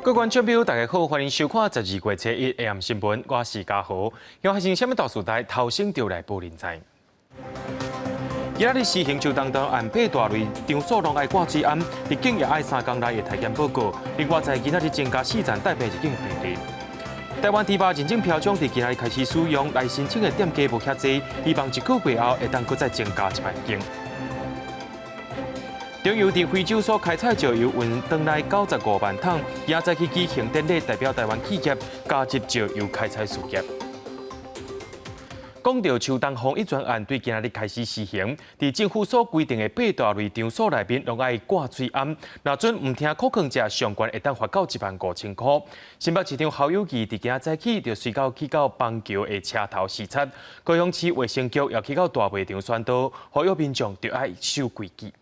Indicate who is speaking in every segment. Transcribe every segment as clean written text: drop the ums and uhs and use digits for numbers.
Speaker 1: 各位觀眾朋友，大家好，歡迎收看12月初一 AM 新聞，我是嘉豪。又發生啥物大事代，頭先就來報恁知。今仔日施行秋冬專案，八大類場所攏愛掛喙罨，入境也愛3工內的體檢報告。另外，在今仔日增加四層帶病入境的病例。台灣豬肉認證標章佇今仔日開始使用，來申請的店家無遐濟，希望一個月後會當閣再增加1萬間。中油佇非洲所開採石油運轉來95萬桶，今仔早起舉行典禮，代表台灣企業加入石油開採事業。講到秋冬防疫專案對今仔日開始施行，佇政府所規定的八大類場所內面，攏愛掛喙罨。若準毋聽口勸者，上懸會當罰到1萬5千箍。新北市長侯友宜佇今仔早起就隨到去到邦橋的車頭視察，高雄市衛生局也去到大賣場宣導，呼籲民眾著愛守規矩。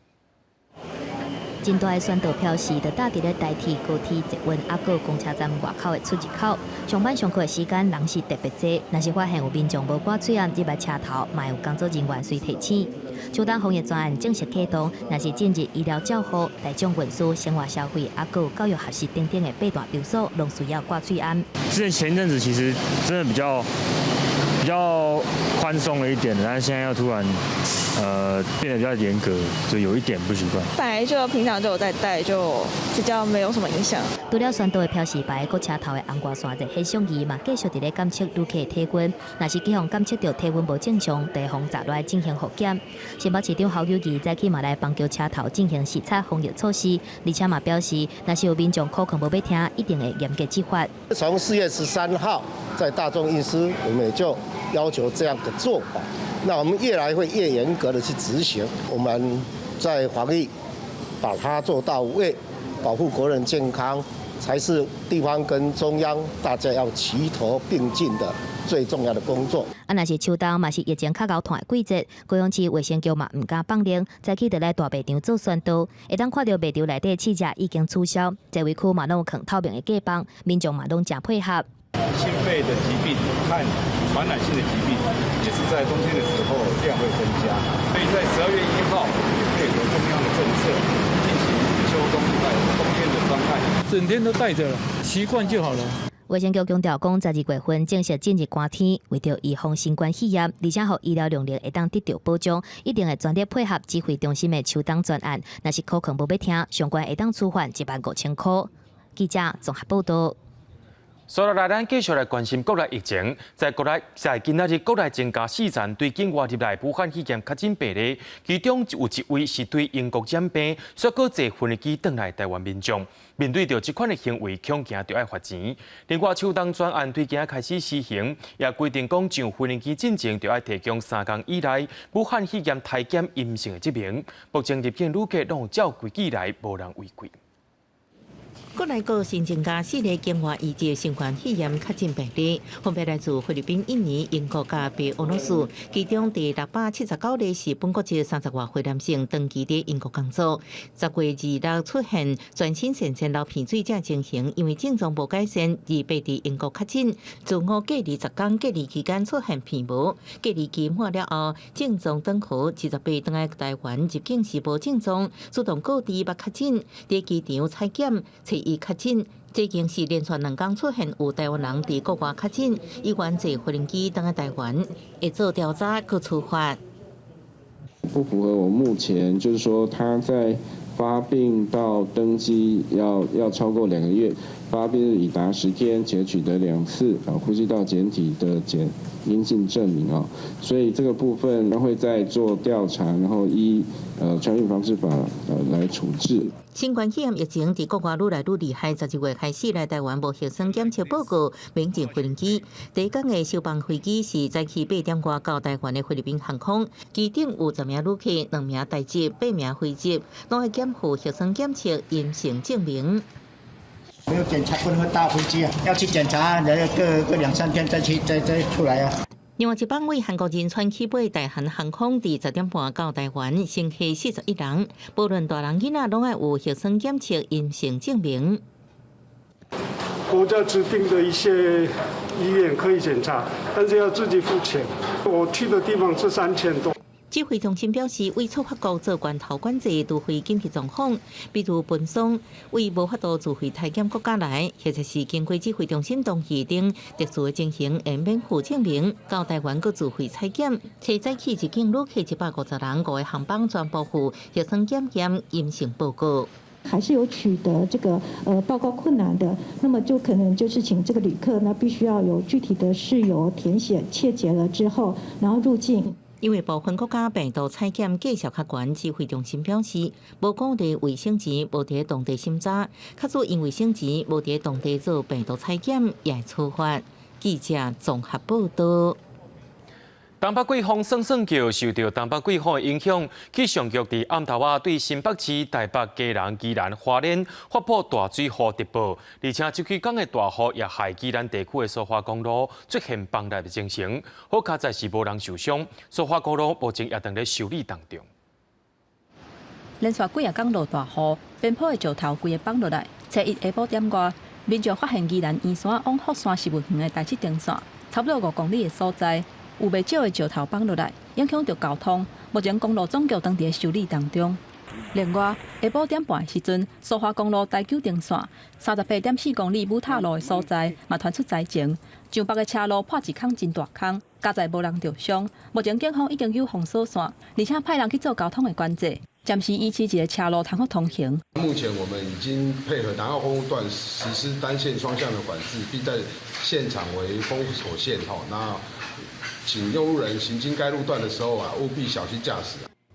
Speaker 2: 真大的宣導標示就搭佇咧台鐵、高鐵、捷運抑閣公車站外口的出入口。上班上課的時間人是特別濟，若是發現有民眾無掛喙罨入來車頭，嘛會有工作人員隨提醒。秋冬防疫專案正式啟動，若是進入醫療照護、大眾運輸、生活消費，抑閣教育學習等等的八大場所，攏需要掛喙罨。
Speaker 3: 之前前陣子其實真的比較寬鬆了一點，但是現在又突然變得比較嚴格，就有一點不習慣。
Speaker 4: 本來就平常就有在戴，就比較沒有什麼影響。
Speaker 2: 除了宣導的標示牌，閣車頭的紅外線熱顯像儀嘛，繼續佇咧監測旅客的體溫。若是去予監測著體溫無正常，就會予閘落來進行複檢。新北市長侯友宜早起嘛來邦橋車頭進行視察防疫措施，而且嘛表示，若是有民眾苦勸無欲聽，一定會嚴格執法。
Speaker 5: 從4月13號在大眾運輸，我們也就要求這樣的做法。那我們越來會越嚴格的去執行，我們在防疫把它做到位，保護國人健康，才是地方跟中央大家要齊頭並進的最重要的工作。
Speaker 2: 啊，若是秋冬嘛是疫情較𠢕炭的季節，高雄市衛生局嘛毋敢放任，早起就來大賣場做宣導，會當看著賣場內底試食已經取消，座位區嘛攏有囥透明的隔板，民眾嘛攏誠配合。
Speaker 6: 心肺的疾病和傳染性的疾病，也是在冬天的時候量會增加，所以在12月1號也配合中央的政策進行秋冬在冬天的專案。
Speaker 7: 整天都戴著了，習慣就好了。
Speaker 2: 衛生局強調講，12月份正式進入寒天，為著預防新冠肺炎，而且予醫療量能會當得著保障，一定會全力配合指揮中心的秋冬專案。若是苦勸無欲聽，上懸會當處罰1萬5千箍。記者綜合報道。
Speaker 1: 所以來，咱繼續來關心國內疫情。在國內，在今仔日國內增加四層對境外入來武漢肺炎確診病例，其中有一位是對英國染病，煞閣坐飛機轉來台灣民眾。面對著這款的行為，恐驚著愛罰錢。另外，秋冬專案對今仔開始施行，也規定講上飛機進前著愛提供3工以內武漢肺炎篩檢陰性的證明。目前入境旅客攏照規矩來，無人違規。
Speaker 8: 國內閣新增加四例境外移入新冠肺炎確診病例，分別來自菲律賓、印尼、英國佮白俄羅斯。其中第679例是本國籍30外歲男性，長期佇英國工作。10月26出現全身神仙流鼻水這情形，因為症狀無改善，28佇英國確診。自我隔離10工，隔離期間出現鼻毛，隔離期滿了後症狀轉好，28轉來台灣入境時無症狀，主動告知欲確診，佇機場採檢，揣伊確診，這已經是連續2工出現有台灣人佇國外確診，依原坐飛機轉來台灣，會做調查閣處罰。
Speaker 9: 不符合我目前就是說他在發病到登機要超過2個月，發病日已達10天，且取得兩次啊呼吸道檢體的檢陰性證明啊，所以這個部分會再做調查，然後依傳染病防治法來處置。
Speaker 8: 新冠肺炎疫情佇國外愈來愈厲害，12月開始來台灣無核酸檢測報告，免進飛機。第一工的首班飛機是早起8點外到台灣的菲律賓航空，機頂有10名旅客，兩名台籍，八名菲籍，攏愛檢附核酸檢測陰性證明。
Speaker 10: 沒有檢查不能搭飛機啊，要去檢查，然後過兩三天再去再出來啊。
Speaker 8: 另外一班為韓國仁川起飛大韓航空，佇10點半到台灣，乘客41人，無論大人囡仔，攏愛有核酸檢測陰性證明。
Speaker 11: 國家指定的一些醫院可以檢查，但是要自己付錢。我去的地方是3000多。
Speaker 8: 指揮中心表示，為觸發國做關頭管制，除非緊急狀況，比如奔喪，為無法度自費採檢國家來，或者是經過指揮中心同意等特殊的情形，會免付證明到台灣閣自費採檢。初早起入境旅客150人，五個航班全部附核酸檢驗陰性報告。
Speaker 12: 還是有取得這個報告困難的，那麼就可能就是請這個旅客呢必須要有具體的事由填寫切結了之後，然後入境。
Speaker 8: 因為部分國家病毒採檢價數較懸，指揮中心表示，無鼓勵衛生錢無佇當地審查，假使因衛生錢無佇當地做病毒採檢，也會處罰。記者綜合報道。
Speaker 1: 東北季風算算叫受著東北季風的影響，氣象局佇暗頭仔對新北市、台北、基隆、宜蘭、花蓮發布大水雨特報，而且這幾工的大雨也害宜蘭地區的蘇花公路出現崩裂的情形，好佳哉是無人受傷，蘇花公路目前也正咧修理當中。
Speaker 13: 連續幾仔工落大雨，邊坡的石頭規个崩落來。初一下晡點外，民眾發現宜蘭圓山往福山植物園的台七丁線，差不多5公里的所在，有袂少的石頭崩落來，影響著交通。目前公路總局當佇咧修理當中。另外，下晡點半的時陣，蘇花公路台九丁線38.4公里武塔路的所在，嘛傳出災情，上北的車路破一空真大空，佳哉無人著傷。目前警方已經有封鎖線，而且派人去做交通的管制，暫時維持一个車路通好通行。
Speaker 14: 目前我們已經配合南澳公路段實施單線雙向的管制，並在現場為封鎖線。吼，那請用路人行經該路段的時候啊，務必小心駕駛。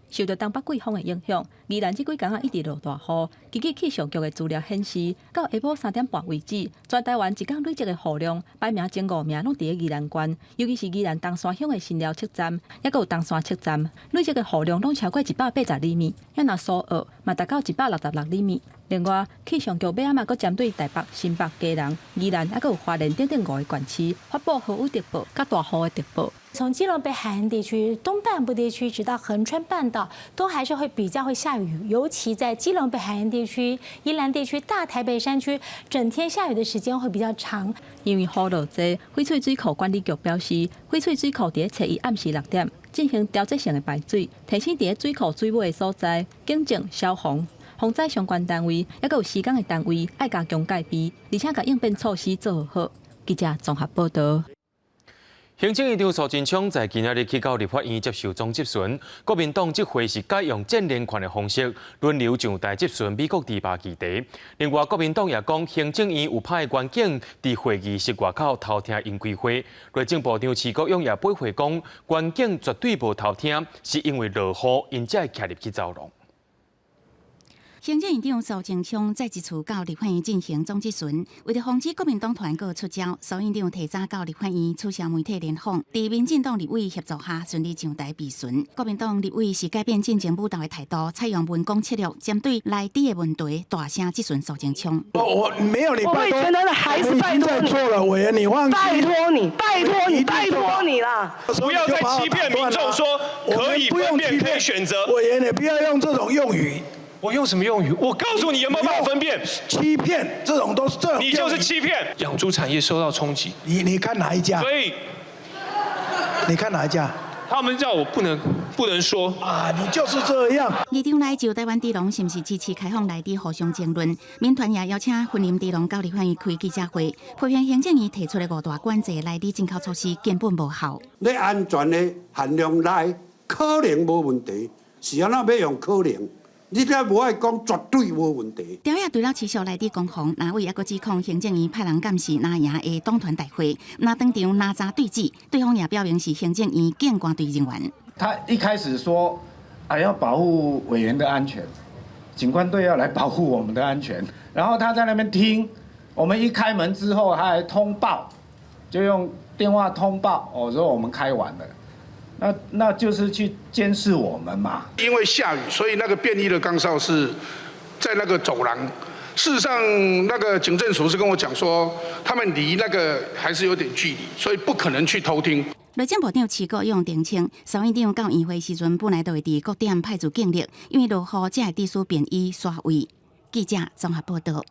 Speaker 13: 受著東北季風的影響，宜蘭這幾工仔一直落大雨。根據氣象局的資料顯示，到下晡3點半為止，全台灣一工累積的雨量排名前五名攏佇咧宜蘭縣，尤其是宜蘭東山鄉的新寮測站，抑閣有東山測站，累積的雨量攏超過180厘米，遐若蘇澳嘛達到166厘米。另外，氣象局尾暗嘛閣針對台北、新北、基隆、宜蘭，抑閣有花蓮等等五个縣市發布豪雨特報、佮大雨的特報。
Speaker 15: 從基隆北海岸地區、東半部地區，直到恆春半島，都還是會比較會下雨，尤其在基隆北海岸地區、宜蘭地區、大台北山區，整天下雨的時間會比較長。
Speaker 13: 因為雨落濟，翡翠水庫管理局表示，翡翠水庫佇咧初一暗時6點進行調節性的排水，提醒佇咧水庫水尾的所在，警政、消防、防災相關單位，抑閣有施工的單位，愛加強戒備，而且共應變措施做好。記者綜合報道。
Speaker 1: 行政院長蘇貞昌在今仔日去到立法院接受總質詢，國民黨這回是改用戰連環的方式輪流上台質詢美國豬肉議題。另外，國民黨也講行政院有派員警佇會議室外口偷聽𪜶開會。內政部長徐國勇也駁回講，員警絕對無偷聽，是因為落雨，𪜶才會徛入去走廊。
Speaker 16: 行政院長蘇貞昌再一次到立法院進行總質詢，為著防止國民黨團閣出招，蘇院長提早到立法院取消媒體聯訪，佇民進黨立委協助下順利上台備詢。國民黨立委是改變進前武鬥的態度，採用文攻策略，針對萊豬的問題大聲質詢蘇貞昌。
Speaker 17: 我沒有你，
Speaker 18: 我為全台的孩子拜託你，
Speaker 17: 錯了，委員你忘記，
Speaker 18: 拜託你，拜託你，拜託你啦！
Speaker 19: 不要再欺騙民眾說可以分辨、可以選擇。
Speaker 17: 委員，你不要用這種用語。
Speaker 19: 我用什麼用語？我告訴你有沒有辦法分辨？
Speaker 17: 欺騙這種都是這種，
Speaker 19: 你就是欺騙。養豬產業受到衝擊。
Speaker 17: 你看哪一家？
Speaker 19: 所以，
Speaker 17: 你看哪一家？
Speaker 19: 他們叫我不能說
Speaker 17: 啊！你就是這樣。
Speaker 16: 議場內就台灣豬農是毋是支持開放萊豬互相爭論，民團也邀請雲林豬農到立法院開記者會，批評行政院提出的五大管制萊豬進口措施根本無效。
Speaker 20: 你安全的限量來可能無問題，是按怎欲用可能？你這無愛講，絕對無問題。
Speaker 16: 朝野除了持續萊豬攻防，藍委猶閣指控行政院派人監視藍營的黨團大會，若當場藍查對質，對方也表明是行政院警官隊人員。
Speaker 21: 他一開始說，啊要保護委員的安全，警官隊要來保護我們的安全。然後他在那邊聽，我們一開門之後，他還通報，就用電話通報，哦，說我們開完了。那就是去監視我們嘛。
Speaker 22: 因為下雨，所以那個便衣的崗哨是在那個走廊。事實上，那個警政署是跟我講說，他們離那個還是有點距離，所以不可能去偷聽。
Speaker 16: 內政部長徐國勇澄清，蘇院長到院會時陣，本來就會佇各點派駐警力，因為落雨才會致使便衣刷位。記者綜合報道。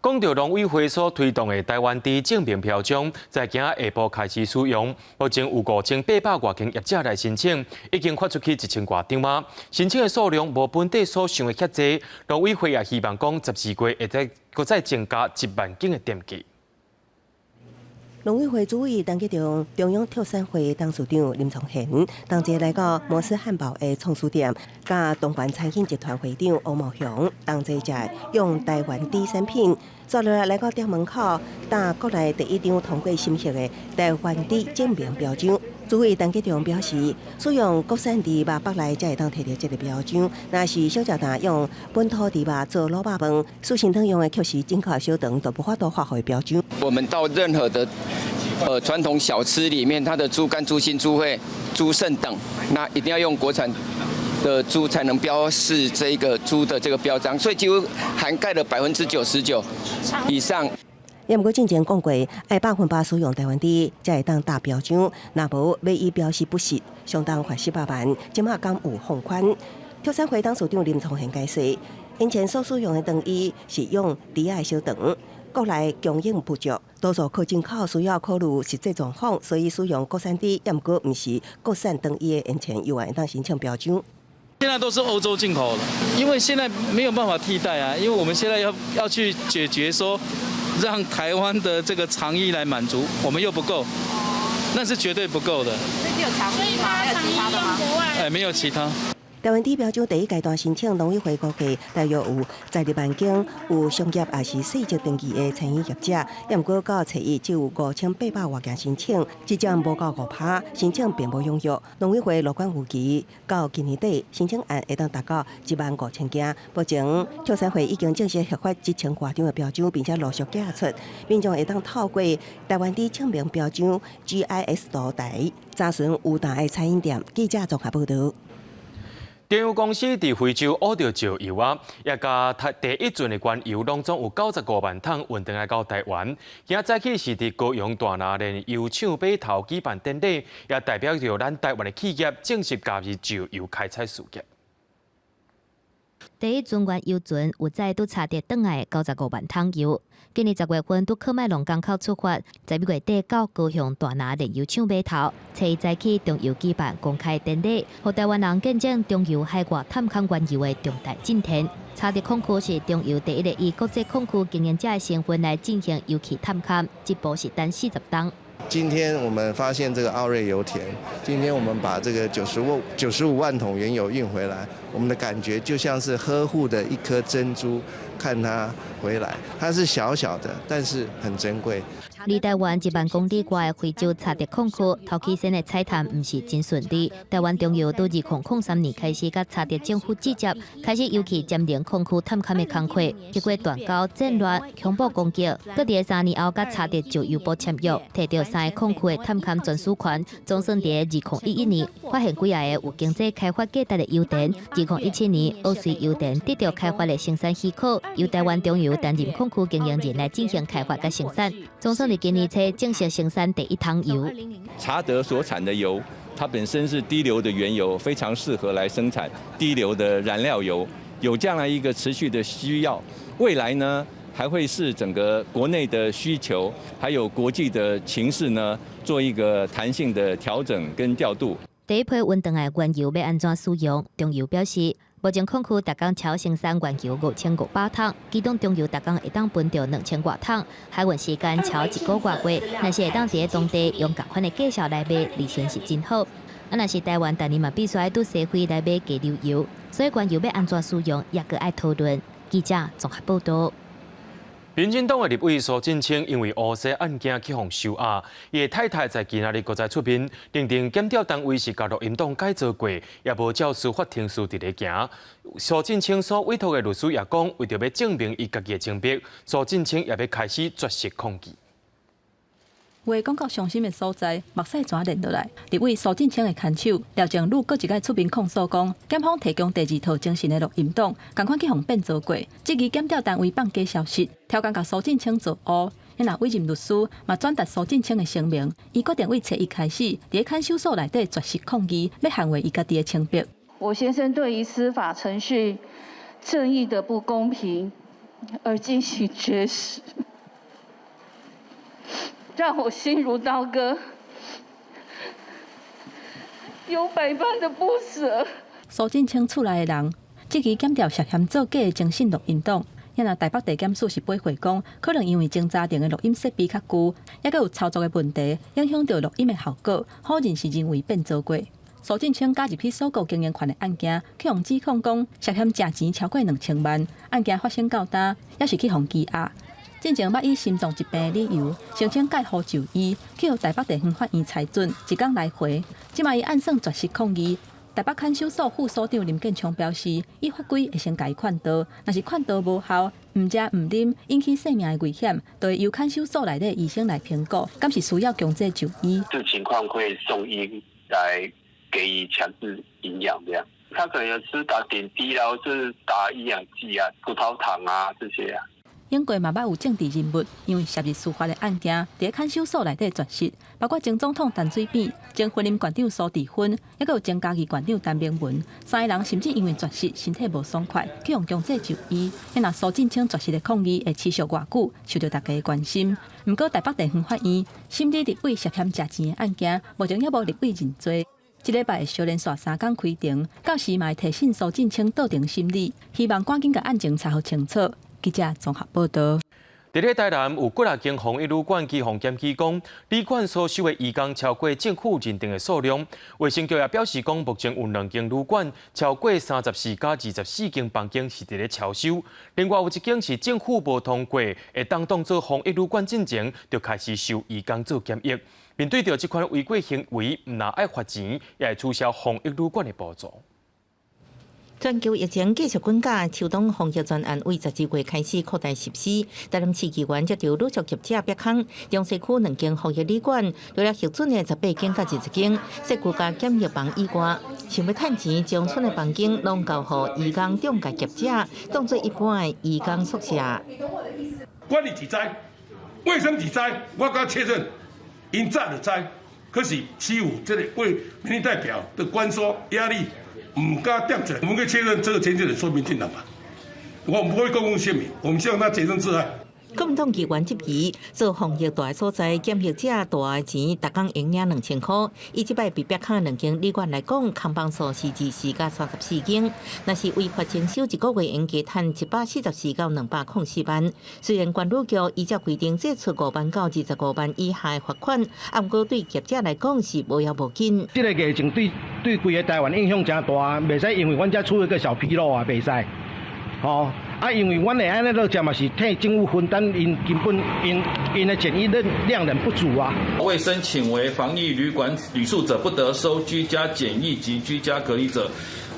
Speaker 1: 講到農委會所推動的台灣豬證明標章，在今仔下晡開始使用，目前有5800外間業者來申請，已經發出去1000外張仔，申請的數量無本底所想的遐濟。農委會也希望講12月會再閣再增加1萬間的店家。
Speaker 3: 農委會主委陳吉仲、中央畜產會董事長林聰賢，同齊來到摩斯漢堡的創始店，佮東環餐飲集團會長歐茂雄同齊食用台灣豬產品，紲落來來到店門口，打國內第一張通過審核的台灣豬證明標章。主委陳吉仲表示，使用國產豬肉腹內才會當提著這个標章，若是小食店用本土豬肉做滷肉飯，四神湯用的卻是進口小腸，就無法度發予標章。
Speaker 4: 我們到任何的傳統小吃裡面，它的豬肝、豬心、豬肺、豬腎等，那一定要用國產的豬才能標示這個豬的這個標章，所以幾乎涵蓋了99%以上。
Speaker 3: 也毋過進前講過，愛100%使用台灣豬，才會當打標章，若無欲以標示不實，相當罰400萬。這馬敢有放寬？畜產會董事長林聰賢解釋，以前所使用的腸衣是用豬仔的小腸，國內供應不足，多數靠進口需要考慮實際狀況，所以使用國產豬，也毋過毋是國產腸衣的煙腸，猶會當申請標章。
Speaker 23: 現在都是歐洲進口的，因為現在沒有辦法替代啊，因為我們現在要去解決說，讓台灣的這個腸衣來滿足，我們又不夠，那是絕對不夠的。
Speaker 24: 所以只有腸衣嗎？還有其他的嗎？
Speaker 23: 哎，沒有其他。
Speaker 3: 台灣豬標章第一階段申請，農委會估計大約有12萬間有商業抑是細則登記的餐飲業者，也毋過到初一只有5800外件申請，只佔無夠5%，申請並無踴躍。農委會樂觀預期，到今年底申請案會當達到1萬5千件。目前畜產會已經正式核發1000外張的標章，並且陸續寄出，民眾會當透過台灣豬證明標章 GIS 圖台查詢有檔的餐飲店。記者綜合報導。
Speaker 1: 中油公司佇非洲挖著石油啊，也共第一船的原油攏總有95萬桶運轉來到台灣。今仔早起是佇高雄大林煉油廠碼頭舉辦典禮，也代表著咱台灣的企業正式加入石油開採事業。
Speaker 2: 第一船原油船有載拄查德轉來95萬桶油，今年10月份拄喀麥隆港口出發，12月底到高雄大林煉油廠碼頭，初一早起中油舉辦公開典禮，予台灣人見證中油海外探勘原油的重大進展。查德礦區是中油第一个以國際礦區經營者的身份來進行油氣探勘，這步是等40冬。
Speaker 25: 今天我們發現這個奧瑞油田，今天我們把這個95萬桶原油運回來，我們的感覺就像是呵護的一顆珍珠，看它回來，它是小小的，但是很珍貴。
Speaker 2: 離台灣1萬公里外的非洲查德礦區，頭起先的採探毋是真順利。台灣中油佇2003年開始佮查德政府接觸，開始油氣佔領礦區探勘的工課，結果斷交、戰亂、恐怖攻擊，閣佇3年後佮查德石油部簽約，提著三个礦區的探勘專屬權。總算佇2011年發現幾仔个有經濟開發價值的油田。2017年奧瑞油田得著開發的生產許可，由台灣中油擔任礦區經營人來進行開發佮生產。總算佇今年初正式生產第一桶油。
Speaker 26: 查德所產的油，它本身是低硫的原油，非常適合來生產低硫的燃料油。有這樣的一個持續的需要，未來呢還會是整個國內的需求，還有國際的情勢呢，做一個彈性的調整跟調度。
Speaker 2: 第一批運轉來原油欲按怎使用？中油表示，目前礦區逐工超生產原油5500桶，其中中油逐工會當分著2000外桶，海運時間超一個外月，若是會當佇當地用仝款的價數來賣，利潤是真好。啊，若是台灣逐年嘛必須愛拄西非來買雞溜油，所以原油欲按怎使用，也閣愛討論。記者綜合報導。
Speaker 1: 民進黨的立委蘇震清因為烏紗案件去予收押，伊的太太在今仔日閣再出面，認定檢調單位是共錄音檔改造過，也無照司法程序佇咧行。蘇震清所委託的律師也講，為著欲證明伊家己的清白，蘇震清也欲開始絕食抗議。
Speaker 13: 話講到傷心的所在，目屎怎連落來？立委蘇震清的牽手廖靜女閣一擺出面控訴講，檢方提供第二套偵訊的錄音檔，仝款去予變造過，質疑檢調單位放假消息，刁工共蘇震清造烏。伊若委任律師，嘛轉達蘇震清的聲明，伊決定對初一開始，佇看守所內底絕食抗議，欲捍衛伊家己的清白。
Speaker 27: 我先生對於司法程序正義的不公平，
Speaker 5: 而進行絕食，讓我心如刀割，有百般的不捨。
Speaker 13: 蘇震清厝內的人質疑檢調涉嫌造假的徵信錄音檔，啊若台北地檢署是駁回講，可能因為偵查庭的錄音設備較舊，抑閣有操作的問題，影響著錄音的效果，否認是人為變造過。蘇震清加入去鎖國經營權的案件，去予指控講涉嫌食錢超過2000萬，案件發生到今，猶是去予羈押。進前捌以心臟疾病的理由申請蓋予就醫，去予台北地方法院裁准，一工來回。這擺伊按算絕食抗議。台北看守所副所長林建昌表示，依法規會先共伊勸導，若是勸導無效，毋食毋啉，引起生命的危險，就會由看守所內的醫生來評估，敢是需要強制就醫。
Speaker 6: 這情況會送醫來給予強制營養，這樣。他可能有吃打點滴啦，或是打營養劑啊、葡萄糖啊這些啊。
Speaker 13: 英國嘛捌有政治人物因為涉入司法的案件，佇看守所內底絕食，包括前總統陳水扁、前雲林縣長蘇治芬，抑閣有前嘉義縣長陳明文，三个人甚至因為絕食身體無爽快，去予強制就醫。若蘇震清絕食的抗議會持續偌久，受著大家的關心。毋過台北地方法院審理立委涉嫌食錢的案件，目前猶無立委認罪。這禮拜會相連續三工開庭，到時嘛會提審蘇震清到庭審理，希望趕緊共案情查予清楚。記者綜合報導。
Speaker 1: 佇咧台南有幾若間防疫旅館，去予檢舉講，旅館所收的移工超過政府認定的數量。衛生局也表示講，目前有兩間旅館超過34加24間房間是佇咧超收，另外有一間是政府無通過，會當當做防疫旅館進前就開始收移工做檢疫。面對著這款違規行為，毋但愛罰錢，也會取消防疫旅館的補助。
Speaker 8: 全球疫情繼續滾價，秋冬防疫專案為12月開始擴大實施。台南市議員接著陸續業者逼空，中西區兩間防疫旅館，除了核准的18間佮20間，設區佮檢疫房以外，想欲趁錢，將賰的房間攏交予移工中介業者，當做一般的移工宿舍。
Speaker 7: 管理是知，衛生是知，我敢確認，𪜶早就知，可是市府這個為民意代表的關說壓力。毋敢掂出來，我們可以確認這個前景說民進黨吧。我們不會公布姓名，我們希望他潔身自愛。
Speaker 8: 國民黨議員質疑，做防疫大的所在，檢疫者大的錢，逐工用領2000箍。以這擺被迫空兩間旅館來講，空房數是24加34間，若是違法徵收一個月用加趁144到204萬。雖然觀旅局依照規定祭出5萬到25萬以下的罰款，啊，毋過對業者來講是無要無緊。
Speaker 9: 這個疫情對對規個台灣影響誠大，袂使因為阮遮出一個小紕漏啊，袂使。吼啊，因為阮會按呢落食嘛是替政府分擔，𪜶根本𪜶𪜶的檢疫量能不足啊。
Speaker 10: 未申請為防疫旅館旅宿者，不得收居家檢疫及居家隔離者，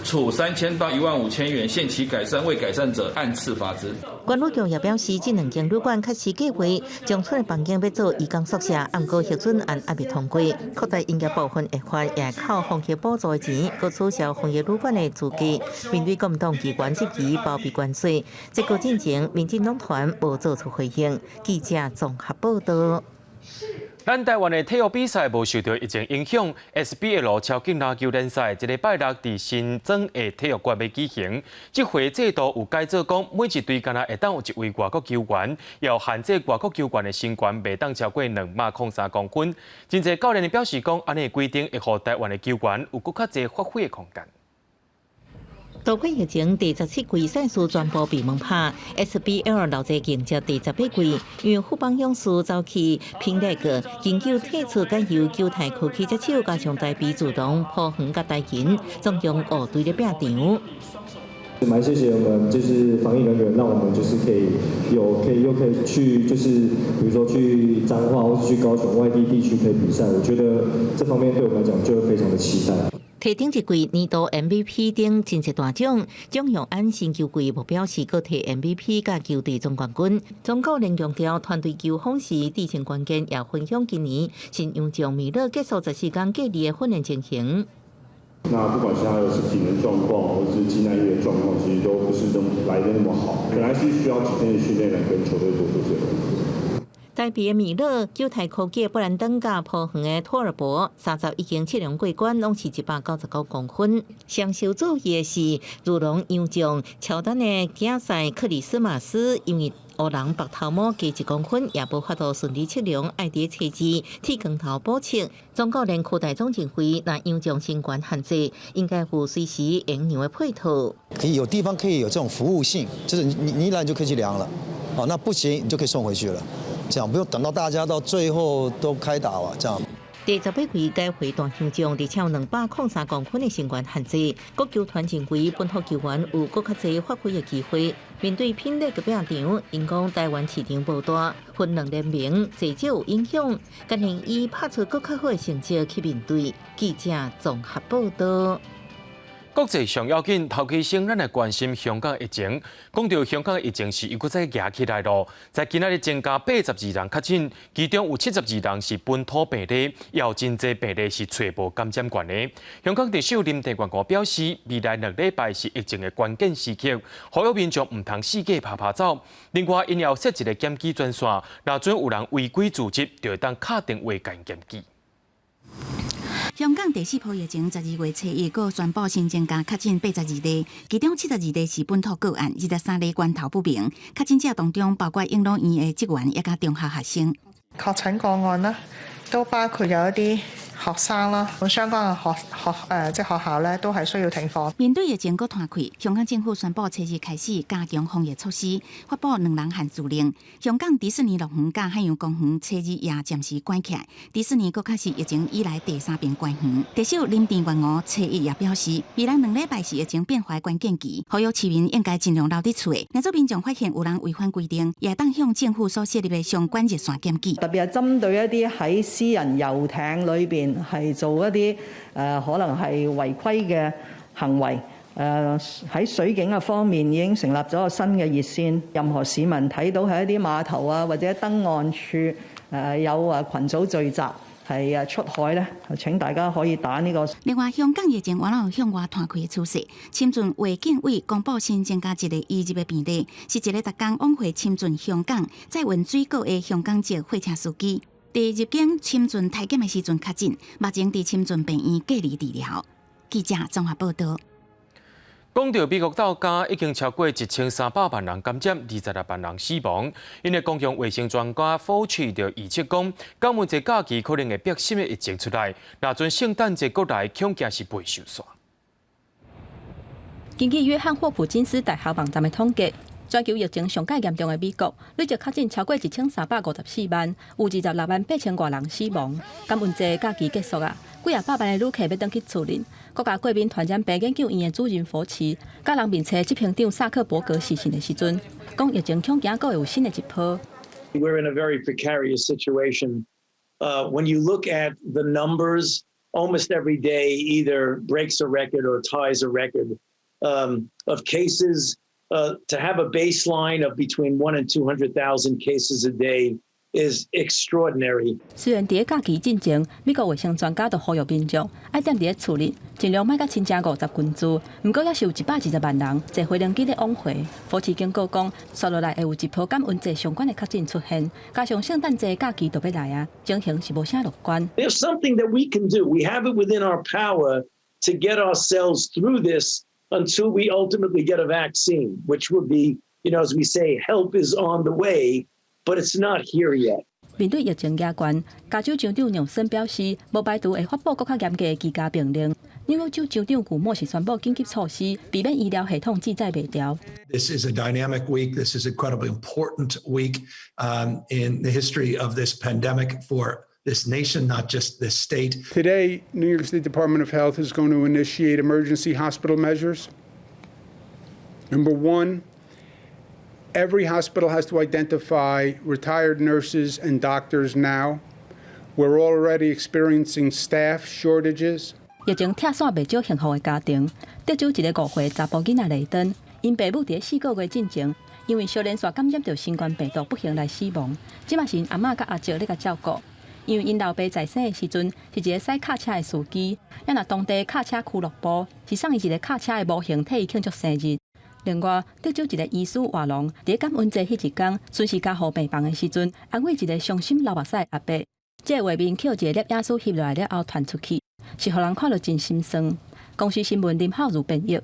Speaker 10: 處3000到15000元，限期改善，未改善者按次罰之。
Speaker 8: 觀旅局也表示，這兩間旅館確實計劃將賰的房間欲做移工宿舍，毋過核准案猶未通過。擴大營業部分的話，也靠防疫補助的錢，閣取消防疫旅館的資格。面對國民黨議員質疑包庇關稅，這個進前民進黨團無做出回應。記者綜合報道。
Speaker 1: 咱台灣的體育比賽無受著疫情影響，SBL 超級籃球聯賽這禮拜六佇新莊的體育館欲舉行。這回制度有改做講，每一隊敢若會當有一位外國球員，要限制外國球員的身懸袂當超過203公分。真濟教練表示講，按呢規定會予台灣的球員有閣較濟發揮的空間。
Speaker 8: 都會疫情第17季賽事全部閉門拍，SBL 老濟迎接第18季，因為富邦勇士走去拼力個，研究退出改由球隊科技接手，加上台啤主動浦園佮台銀，總共五隊咧拼場。
Speaker 11: 蠻謝謝我們就是防疫人員，讓我們就是可以有可以又可以去就是比如說去彰化或是去高雄外地地區可以比賽，我覺得這方面對我們來講就非常的期待。
Speaker 8: 提頂一季年度 MVP 等真濟大獎，蔣永安新球季目標是閣提 MVP 佮球隊總冠軍。總教練強調團隊球風是致勝關鍵，也分享今年新洋將米勒結束14天隔離的訓練情形。
Speaker 11: 那不管是他的體能狀況，或是肌耐力的狀況，其實都不是那麼來得那麼好，可能還是需要幾天的訓練來跟球隊做這些工作。
Speaker 8: 台北的米勒、九泰科技的布蘭登佮桃園的托爾博，31間測量過關，攏是199公分。上受注意的是，如龍洋將喬丹的囝婿克里斯馬斯，因為湖人白頭毛加1公分，也無法度順利測量，愛佇初二剃光頭補測。總教練柯大總認為，若洋將身懸限制，應該有隨時延長的配套。
Speaker 12: 可以有地方可以有這種服務性，就是你一來就可以去量了，哦，那不行你就可以送回去了。這樣不用等到大家到最後都開打了，這樣。
Speaker 8: 第18位改回大洋將，而且有203公分的身懸限制。國球團認為本土球員有閣較濟發揮的機會。面對拼力的拼場，𪜶講台灣市場無大，分兩聯盟濟少有影響，甘願以拍出閣較好的成績去面對。記者綜合報道。
Speaker 1: 國際上要緊，頭期先咱來關心香港疫情。講到香港疫情是又閣再夯起來囉，在今仔日增加82人確診，其中有72人是本土病例，也有真濟病例是揣無感染源的。香港特首林鄭月娥表示，未來2禮拜是疫情的關鍵時刻，呼籲民眾毋通四界趴趴走。另外，𪜶也設一个檢舉專線，若準有人違規聚集，就會當敲電話共檢舉。
Speaker 16: 香港第四波疫情12月初一，閣宣布新增加確診82例，其中72例是本土個案，23例源頭不明。確診者當中包括養老院的職員，以及中學學生。
Speaker 14: 確診個案呢，都包括有一啲學生啦，咁相關嘅學學誒即係學校咧，都係需要停課。
Speaker 16: 面對疫情閣湠開，香港政府宣布初日開始加強防疫措施，發布兩人限聚令。香港迪士尼樂園佮海洋公園初日也暫時關起來。迪士尼閣較是疫情以來第三遍關園。特首林鄭月娥初一也表示，未來2禮拜是疫情變化關鍵期，呼籲市民應該盡量留佇厝內。若做民眾發現有人違反規定，也當向政府所設立的相關熱線檢舉。
Speaker 15: 特別係針對一啲喺私人遊艇裏邊係做一啲可能係違規嘅行為，喺水警嘅方面已經成立咗個新嘅熱線，任何市民睇到喺一啲碼頭啊或者登岸處有群組聚集係出海咧，請大家可以打呢個。
Speaker 16: 另外，香港疫情原來有向外湠開的趨勢。深圳衛健委公布新增加一个移入的病例，是一个逐工往回深圳香港載運水果的香港籍貨車司機。佇入境深圳體檢的時陣確診，目前佇深圳病院隔離治療。記者綜合報道。
Speaker 1: 講到美國到今已經超過1300萬人感染，26萬人死亡。𪜶的公共衛生專家福奇就預測講，感恩節假期可能會逼新的疫情出來，若陣聖誕節過來，恐驚是袂收煞。
Speaker 13: 根據約翰霍普金斯大學網站的統計，全球疫情上蓋嚴重的美國，累計確診超過1354萬，有26萬8千外人死亡。感恩節假期結束啊，幾仔百萬的旅客欲轉去厝裡。國家過敏傳染病研究院的主任佛奇，佮人面冊執行長薩克伯格視訊的時陣，講疫情恐驚閣會有新的一波。
Speaker 17: We're in a very precarious situation. When you look at the numbers, almost every day either breaks a record or ties a record of cases. To have a baseline of between 1 and 200,000 cases a day is extraordinary.
Speaker 13: 雖然佇假期進前，美國衛生專家都呼籲民眾愛踮佇咧厝裡，盡量莫佮親戚50群聚。毋過，猶是有120萬人坐飛行機咧往回。福奇警告講，紲落來會有一波感恩節相關的確診出現，加上聖誕節假期就欲來啊，情形是無啥樂觀。
Speaker 17: There's something that we can do. We have it within our power to get ourselves through this until we ultimately get a vaccine, which would be, as we say, help is on the way, but it's not here yet.
Speaker 13: 面對疫情嚴峻，加州州長紐森表示，無排除會發布閣較嚴格的居家命令。紐約州州長古莫是宣布緊急措施，避免醫療系統負載袂牢。
Speaker 18: This is a dynamic week. This is incredibly important week in the history of this pandemic for this nation, not just this state.
Speaker 22: Today, New York State Department of Health is going to initiate emergency hospital measures. Number one, every hospital has to identify retired nurses and doctors now. We're already experiencing staff shortages.
Speaker 13: 疫情拆散袂少幸福的家庭。德州一个5歲查埔囡仔雷登，𪜶爸母佇4個月進前，因為相連紲感染著新冠病毒，不幸來死亡。這馬是𪜶阿嬤佮阿叔咧共照顧。因為𪜶老爸在生的時陣是一个駛卡車的司機，啊若當地卡車俱樂部是送伊一个卡車的模型，替伊慶祝生日。另外，德州一个醫師瓦隆，佇感恩節彼一工巡視加護病房的時陣，安慰一個傷心流目屎的阿伯。這個畫面予一个攝影師翕落來了後傳出去，是予人看著真心酸。公視新聞林浩如編譯。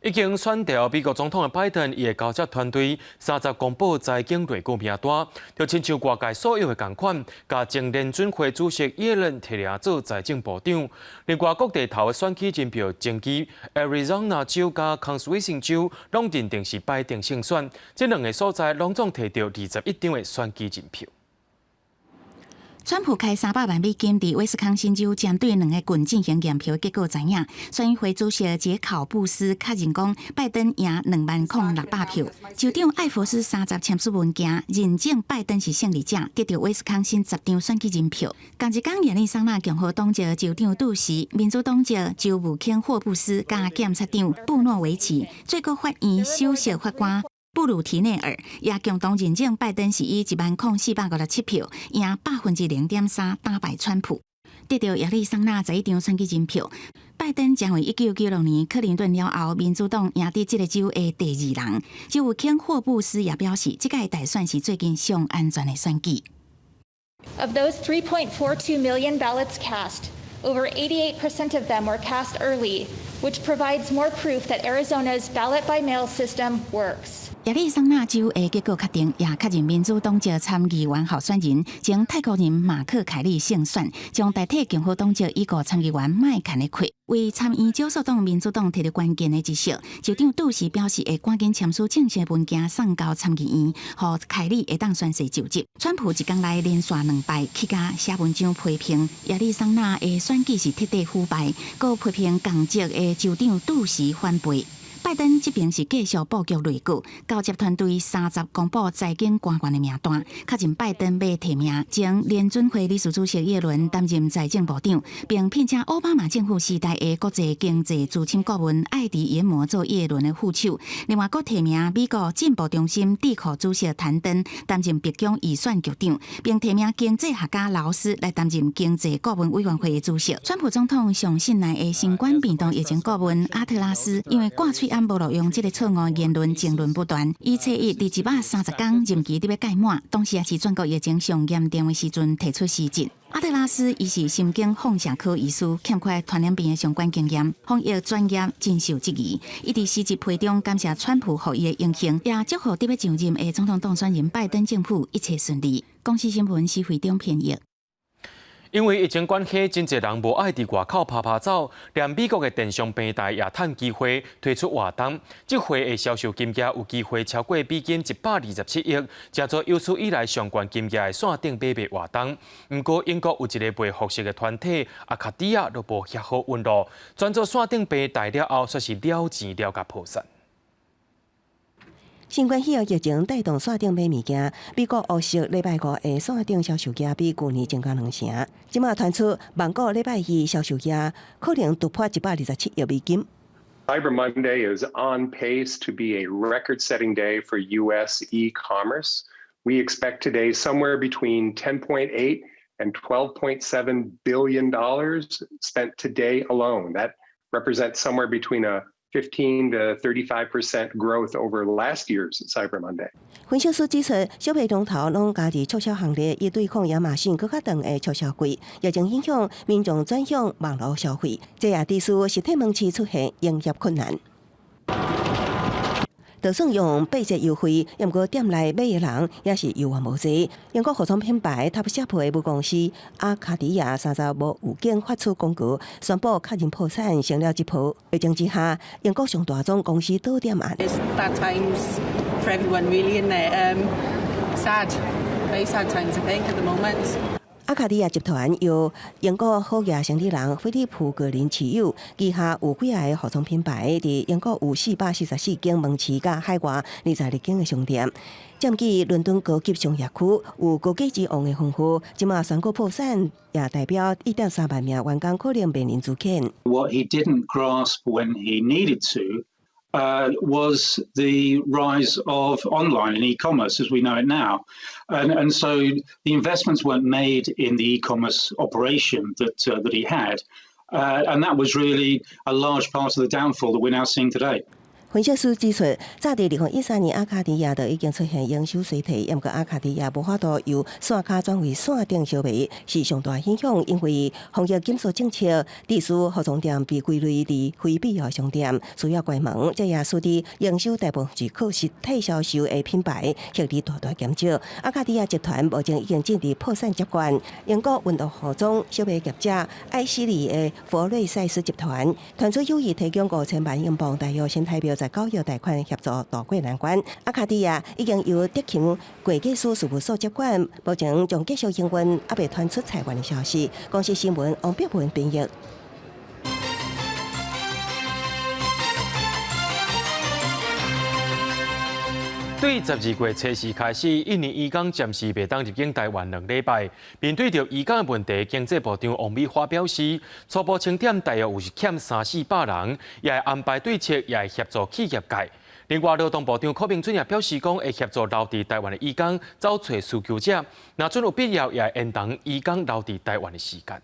Speaker 1: 已經選著美國總統的拜登，伊的交接團隊30公布財經內閣名單，就親像外界所有的仝款，共前聯準會主席耶倫提名做財政部長。另外，各地頭的選舉人票登記，Arizona 州佮康斯威辛州攏認定是拜登勝選，這兩个所在攏總提著21張的選舉人票。
Speaker 16: 川普開300萬美金佇威斯康辛州針對兩个郡進行驗票，結果知影，選委會主席傑考布斯確認講，拜登贏20,600票。州長艾佛斯三十簽署文件，認證拜登是勝利者，得著威斯康辛10張選舉人票。仝一工，亞利桑那共和黨籍州長杜時、民主黨籍州務卿霍布斯佮檢察長布諾維奇、最高法院首席法官布魯提內爾也共同認證拜登是以10,457票贏0.3%打敗川普，得著亞利桑那11張選舉人票。拜登成為1996年克林頓了後，民主黨贏得這个州的第二人。州務卿霍布斯也表示，這屆大選是最近上安全的選舉。
Speaker 4: Of those 3.42 million ballots cast, over 88% of them were cast early, which provides more proof that Arizona's ballot by mail system works.
Speaker 16: 亞利桑那州的結果確定，也確認民主黨籍參議員候選人前泰國人馬克凱利勝選，將代替共和黨籍已故參議員麥肯的缺，為參院少數黨民主黨提著關鍵的一席。州長杜時表示會趕緊簽署正式文件送交參議院，予凱利會當宣誓就職。川普一工內連續兩敗，起家寫文章批評亞利桑那的選舉是徹底腐敗，閣批評共籍的州長杜時反背。拜登這邊是繼續布局內閣，交接團隊三十公布財經官員的名單，確認拜登欲提名前聯準會理事主席耶倫擔任財政部長，並聘請奧巴馬政府時代的國際經濟資深顧問艾迪研磨做耶倫的副手。另外，閣提名美國進步中心智庫主席譚登擔任白宮預算局長，並提名經濟學家勞斯來擔任經濟顧問委員會的主席。川普總統上信賴的新冠病毒疫情顧問阿特拉斯，因為掛喙罨無路用這个錯誤言論爭論不斷。伊初一佇130工任期佇欲屆滿，當時也是全國疫情上嚴重的時陣提出辭職。阿特拉斯伊是神經放射科醫師，欠缺傳染病的相關經驗，防疫專業真受質疑。伊佇辭職批中感謝川普予伊的榮幸，也祝福佇欲上任的總統當選人拜登政府一切順利。公視新聞施惠中編譯。
Speaker 1: 因為疫情關係，真濟人無愛佇外口趴趴走，連美國的電商平台也趁機會推出活動。這回的銷售金額有機會超過美金127億，成做有史以來上懸金額的線頂買賣活動。毋過英國有一个賣服飾的團體阿卡迪亞就無遐好運囉，轉做線頂平台了後，煞是了錢了甲破產。
Speaker 3: 新冠肺炎疫情帶動線頂買物件，美國烏色禮拜五的線頂銷售額比舊年增加兩成。這馬傳出網購禮拜二銷售額可能突破127億美金。
Speaker 19: Cyber Monday is on pace to be a record-setting day for U.S. e-commerce. We expect today somewhere between 10.8 and $12.7 billion spent today alone. That represents somewhere between a 15 to 35% growth over last year's Cyber Monday.
Speaker 3: 分析師指出，小賣龍頭攏加入促銷行列，以對抗亞馬遜閣較長的促銷季。疫情影響民眾轉向網路消費，這也致使實體門市出現營業困難。就算用八折優惠，毋過店內買的人也是猶原無濟。英國服裝品牌 Topshop 的母公司阿卡迪亞三十無預警發出公告，宣布確認破產，成了這波。疫情之下，英國上大宗公司倒店案。
Speaker 20: It's bad times for everyone really, isn't it? Sad, very sad times, I think, at the moment.
Speaker 3: 阿卡迪亞集團由英國好額生理人菲利普格林持有，旗下有幾个服裝品牌，佇英國有444間門市，佮海外22間的商店，佔據倫敦高級商業區，有高價之王的封號，這馬宣告破產，也代表1.3萬名員工可能面臨資遣。
Speaker 22: What he didn't grasp when he needed to was the rise of online and e-commerce as we know it now. And so the investments weren't made in the e-commerce operation that he had. And that was really a large part of the downfall that we're now seeing today.
Speaker 3: 分析師指出，早佇2013年阿卡迪亞就已經出現營收衰退，毋過阿卡迪亞無法度由線跤轉為線頂銷賣，是上大影響。因為防疫緊縮政策，致使服裝店被歸類佇非必要商店，需要關門，這也使得營收大部分是靠實體銷售的品牌獲利大大減少。阿卡迪亞集團目前已經進入破產階段。英國運動服裝小賣業者愛希利的佛瑞賽斯集團，傳出有意提供5000萬英鎊，大約新台幣19億貸款協助渡過難關。阿卡迪亞已經由德勤會計師事務所接管，目前將繼續營運，猶未傳出裁員的消息。公視新聞王碧文編譯。
Speaker 1: 對12月初四開始，印尼移工暫時袂當入境台灣2禮拜。面對著移工的問題，經濟部長王美花表示，初步清點大約有是欠三四百人，也會安排對策，也會協助企業界。另外，勞動部長柯明春也表示，講會協助留佇台灣的移工走揣需求者，若準有必要，也會延長移工留佇台灣的時間。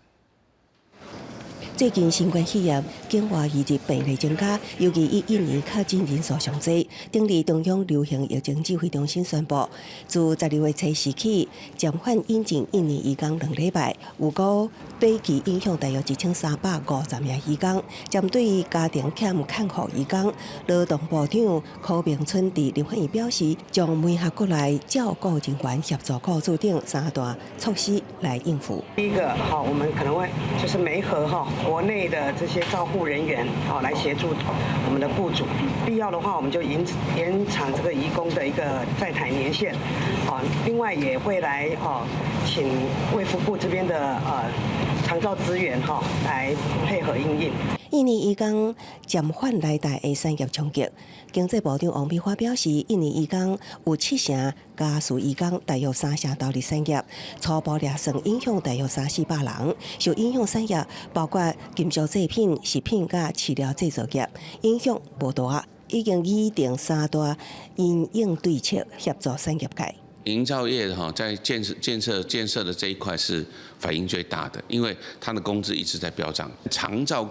Speaker 3: 最近新冠肺炎境外移入病例增加，尤其以印尼確診人數上濟。頂日中央流行疫情指揮中心宣布，自12月初四起，暫緩引進印尼移工2禮拜，預估短期影響大約1350名移工。針對家庭欠看護移工，勞動部長柯明春佇立法院表示，將媒合國內照顧人員協助雇主等三大措施來應付。
Speaker 2: 第一個，哈，我們可能會就是媒合哈。國內的這些照護人員，好來協助我們的雇主。必要的話，我們就延長這個移工的一個在台年限。啊，另外也會來哦，請衛福部這邊的長照資源哈，來配合因應。
Speaker 3: 印尼移工暫緩來台的產業衝擊，經濟部長王美花表示，印尼移工有七成家屬移工，大約三成投入產業，初步量算影響大約三四百人。受影響產業包括金屬製品、食品佮飼料製造業，影響無大。已經擬定三大因應對策，協助產業界。
Speaker 21: 營造業哈，在建設的這一塊是反應最大的，因為它的工資一直在飆漲。長照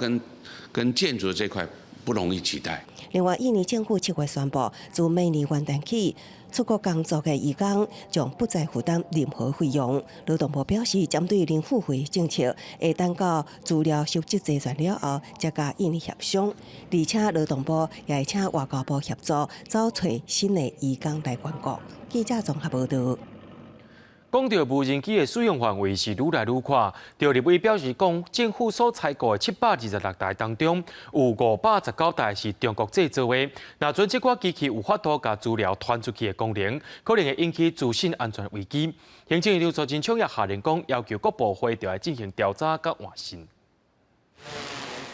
Speaker 21: 跟建築的這塊不容易取代。
Speaker 3: 另外，印尼政府7月宣布，自明年元旦起，出國工作的移工將不再負擔任何費用。勞動部表示，針對零付費政策，會等到資料收集齊全了後，才佮印尼協商。而且，勞動部也會請外交部協助，走揣新的移工來還國。記者綜合報道。
Speaker 1: 講到無人機的使用範圍是愈來愈闊，趙立委表示講，政府所採購的726台當中，有519台是中國製造的。若準這款機器有法度共資料傳出去的功能，可能會引起資訊安全危機。行政院長蘇貞昌也下令講，要求各部會著愛進行調查佮換新。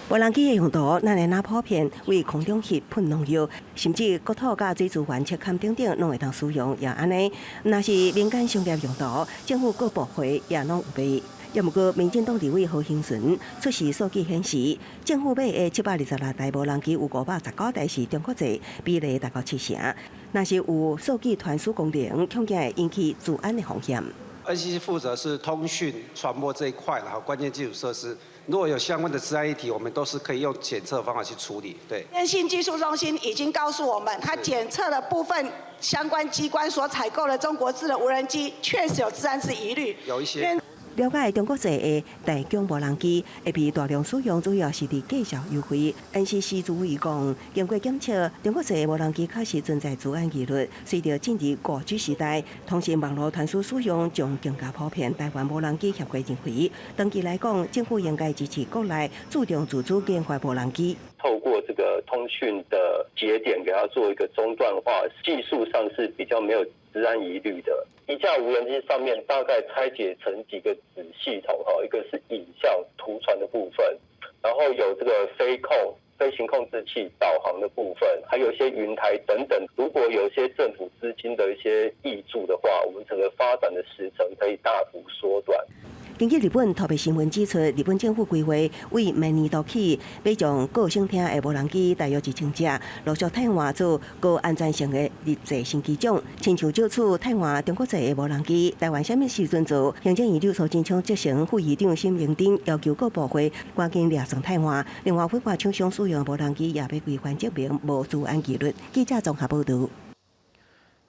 Speaker 3: 無人機的用途，咱會若普遍，為空中翕噴農藥，甚至國土佮水資源赤坎等等，攏會當使用。也按呢，若是民間商業用途，政府各部會也攏有備。也毋過，民進黨立委何興順出示數據顯示，政府買的726台無人機有519台是中國製，比例達到七成。若是有數據傳輸功能，恐驚會引起資安的風險。
Speaker 23: NCC 負責是通訊傳播這一塊，然後關鍵基礎設施，如果有相關的資安議題，我們都是可以用檢測方法去處理。對。
Speaker 24: 電信技術中心已經告訴我們，它檢測了部分相關機關所採購的中國製的無人機，確實有資安之疑慮。
Speaker 23: 有一些。
Speaker 3: 了解中國製的大疆無人機會被大量使用，主要是佇價數優惠。NCC 主委講，經過檢測，中國製的無人機確實存在資安疑慮。隨著進入5G 時代，通信網路傳輸使用將更加普遍。台灣無人機協會認為，長期來講，政府應該支持國內注重自主研發無人機。
Speaker 6: 透過這個通訊的節點，給它做一個中斷化，技術上是比較沒有資安疑慮的。一架無人機上面大概拆解成幾個子系統，哈，一個是影像圖傳的部分，然後有這個飛控、飛行控制器、導航的部分，還有一些雲台等等。如果有一些政府資金的一些挹注的話，我們整個發展的時程可以大幅縮短。
Speaker 3: 根據日本特別新聞指出，日本政府規劃為明年度起，欲將各省廳的無人機大約1000隻，陸續替換做高安全性的日製新機種。親像這次替換中國製的無人機，台灣啥物時陣做？行政院長蘇貞昌責成副院長沈榮津要求各部會趕緊掠算替換。另外，委託廠商使用。用無人機也欲規範證明無資安疑慮。記者綜合報導。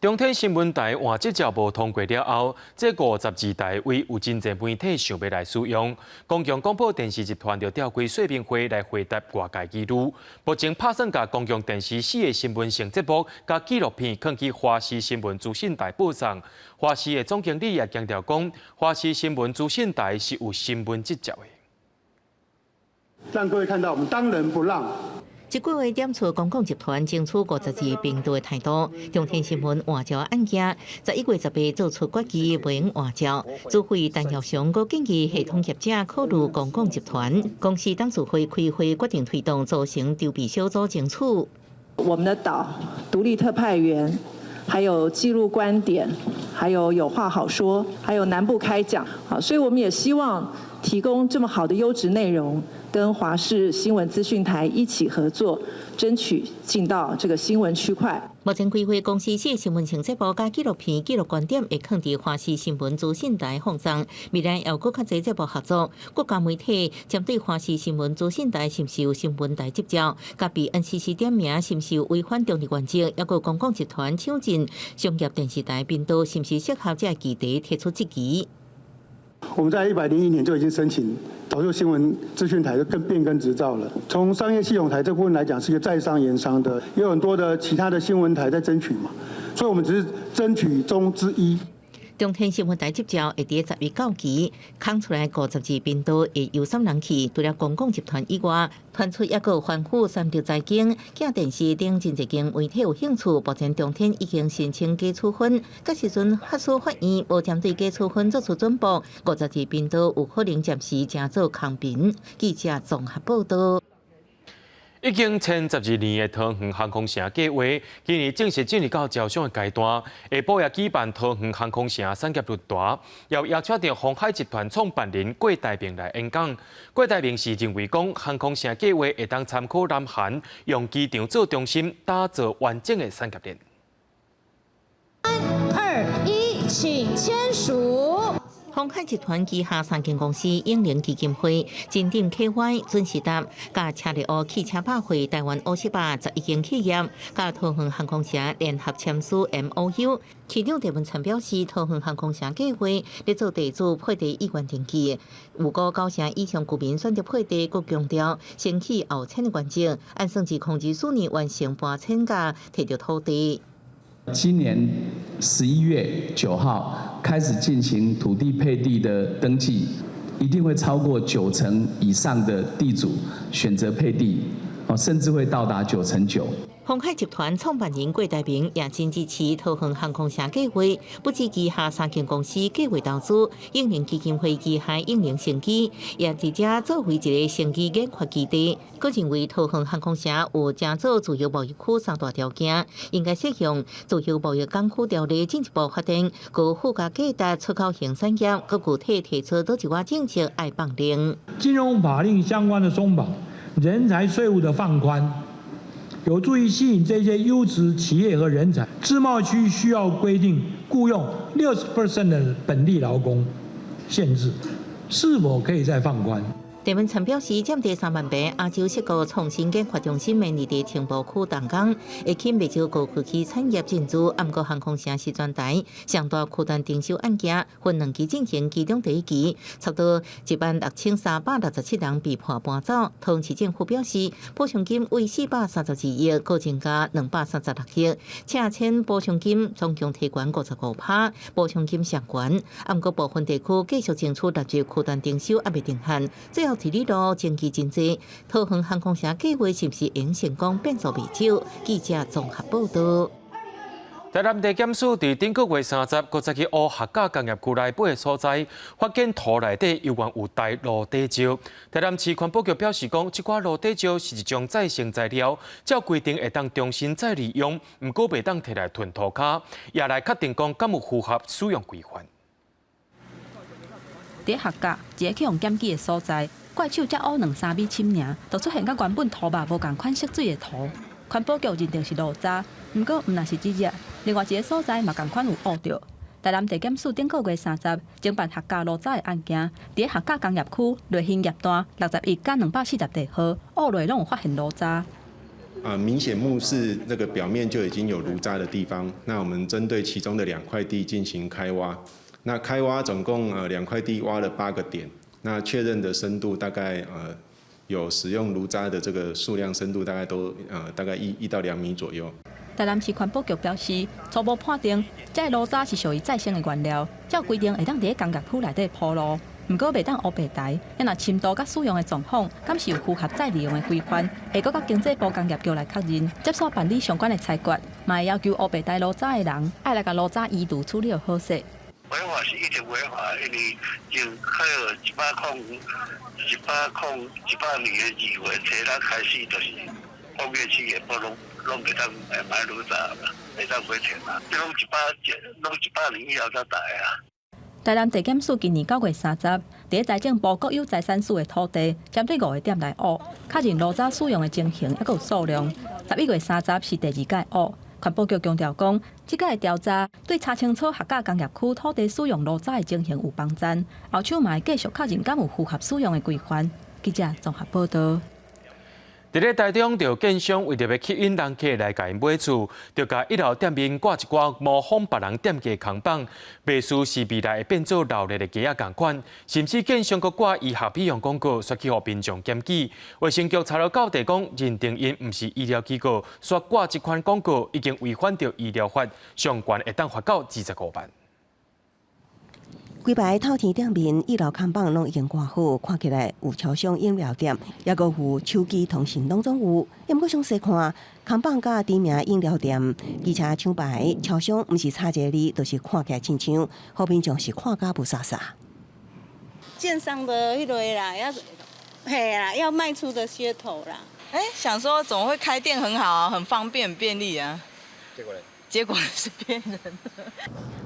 Speaker 1: 中天新聞台換執照無通過了後，這52台位有真濟媒體想欲來使用。公共廣播電視集團就調開說明會來回答外界疑慮。目前拍算共公共電視四个新聞性節目佮紀錄片囥去華視新聞資訊台播送。華視的總經理也強調講，華視新聞資訊台是有新聞執照的。
Speaker 5: 讓各位看到，我們當仁不讓。
Speaker 8: 這個月點出公共集團爭取52頻道的態度。中天新聞換照案件，11月18做出決議，袂用換照。主委陳耀祥閣建議系統業者考慮公共集團公司董事會開會決定推動組成籌備小組爭取。
Speaker 7: 我們的島獨立特派員，還有記錄觀點，還有有話好說，還有南部開講。好，所以我們也希望提供這麼好的優質內容，跟華視新聞資訊台一起合作，爭取進到這個新聞區塊。
Speaker 8: 目前規劃公視四新聞性節目佮紀錄片記錄觀點會囥佇華視新聞資訊台放送，未來猶閣較濟節目合作。各家媒體針對華視新聞資訊台是毋是有新聞台執照，佮被 NCC 點名是毋是有違反中立原則，抑閣公共集團搶進商業電視台頻道，是毋是適合這个議題提出質疑。
Speaker 5: 我們在101年就已經申請，早就新聞資訊台就更變更執照了。從商業系統台這部分來講，是一個在商言商的，有很多的其他的新聞台在爭取嘛，所以我們只是爭取中之一。
Speaker 8: 中天新聞台執照會佇10月到期，空出來52頻道會由啥人去？除了公共集團以外，傳出抑閣環宇三德財經、鏡電視等真濟間媒體有興趣。目前中天已經申請解處分，這時陣法司法院無針對解處分作出准駁，52頻道有可能暫時成做空頻。記者綜合報導。
Speaker 1: 已經簽12年的桃園航空城計畫，今年正式進入到招商的階段。下晡也舉辦桃園航空城產業論壇，也邀請著鴻海集團創辦人郭台銘來演講。郭台銘是認為講，航空城計畫會當參考南韓，用機場做中心，打造完整的產業鏈。
Speaker 9: 三二一，請簽署。
Speaker 8: 鴻海集團旗下三間公司永齡基金會、臻鼎 KY、尊士達、佮車力烏汽車百貨、台灣5111間企業，佮桃園航空城聯合簽署 MOU。市長鄭文燦表示，桃園航空城計劃咧做地主配地意願登記，有過九成以上居民選擇配地，閣強調先去後遷的原則，按算2024年完成搬遷佮提著土地。
Speaker 10: 今年11月9號開始進行土地配地的登記，一定會超過九成以上的地主選擇配地，哦，甚至會到達九成九。
Speaker 8: 鴻海集團創辦人郭台銘也真支持桃園航空城計劃，不止旗下三間公司計劃投資，永齡基金會旗下永齡生機也佇遮作為一个生技研發基地。閣認為桃園航空城有成做自由貿易區三大條件，應該適用自由貿易港區條例進一步發展高附加價值出口型產業，閣具體提出佗一寡政策愛放令。
Speaker 25: 金融法令相關的鬆綁，人才稅務的放寬。有助於吸引這些優質企業和人才。自貿區需要規定僱用60% 的本地勞工，限制是否可以再放寬？
Speaker 8: 鄭文燦表示，佔地3萬坪亞洲矽谷創新研發中心明年佇青埔區動工，會吸引袂少高科技產業進駐。毋過航空城是全台上大區段徵收案件，分兩期進行，其中第一期差不多16,367人被判搬走。桃園市政府表示，補償金為432億，閣增加236億，拆遷補償金總共提懸55%，補償金上懸。毋過部分地區繼續爭取納入區段徵收，猶未定案。最後，佇咧路爭議真濟，桃園航空城計劃是毋是會成功變數未少？記者綜合報導。
Speaker 1: 台南地檢署佇頂個月30，閣再去烏學甲工業區內八个所在，發現土內底猶原有帶蘆底石。台南市環保局表示講，這寡蘆底石是一種再生材料，照規定會當重新再利用，毋過袂當提來囤塗跤，也來確定講敢有符合使用規範。
Speaker 13: 佇學甲一个去予檢舉的所在，怪手才烏兩三米深爾，就出現佮原本塗肉無仝款色水的塗。環保局認定是爐渣，毋過毋但是這隻，另外一个所在嘛仝款有烏著。台南地檢署頂個月三十偵辦學甲爐渣的案件，佇學甲工業區瑞興業段61佮240地號，屋內攏有發現爐渣。
Speaker 11: 啊，明顯目視那個表面就已經有爐渣的地方，那我們針對其中的兩塊地進行開挖，那開挖總共兩塊地挖了8個點，那確認的深度大概有使用爐渣的這個數量深度大概都大概1到2米左右。
Speaker 13: 台南市環保局表示，初步判定，這個爐渣是屬於再生的原料，照規定會當佇咧工業區內底鋪路，毋過袂當烏白台。若深度佮使用的狀況，敢是有符合再利用的規範，會閣佮經濟部工業局來確認，接受辦理相關的裁決，嘛會要求烏白台爐渣的人，愛來共爐渣移除處理好勢。
Speaker 12: 違法是一定違法，因為從開了100年的2月初仔開始，就是工業企業不攏袂當買爐渣嘛，袂當回填啦，這攏一百攏100年以後才來啊。
Speaker 13: 台南地檢署今年9月30，佇咧財政部國有財產署的土地，針對五個點來挖，確認爐渣使用的情形，猶閣有數量。11月30是第二屆挖。環保局強調講，這擺的調查對查清楚學甲工業區土地使用爐渣的情形有幫助，後手嘛會繼續確認敢有符合使用的規範。記者綜合報導。
Speaker 1: 佇咧台中，著建商為著欲吸引人客來共𪜶買厝，就共一樓店面掛一寡模仿別人店家看板，賣書是未來會變做鬧熱的街仔仝款，甚至建商閣掛醫學美容廣告，煞去予民眾檢舉。衛生局查了到底講，認定𪜶毋是醫療機構，煞掛這款廣告已經違反著醫療法，上懸會當罰到25萬。
Speaker 3: 規排透天頂面一樓看板攏已經掛好，看起來有超商飲料店，抑閣有手機通訊攏總有。毋過詳細看，看板佮知名飲料店，機車廠牌超商，毋是差一個字，就是看起來親像，予民眾是看甲霧煞煞。
Speaker 14: 建商的彼個啦，要嘿啦，要賣出的噱頭啦。
Speaker 15: 欸，想說總會開店很好啊，很方便、很便利啊。
Speaker 17: 結果呢？
Speaker 15: 結果是騙人的。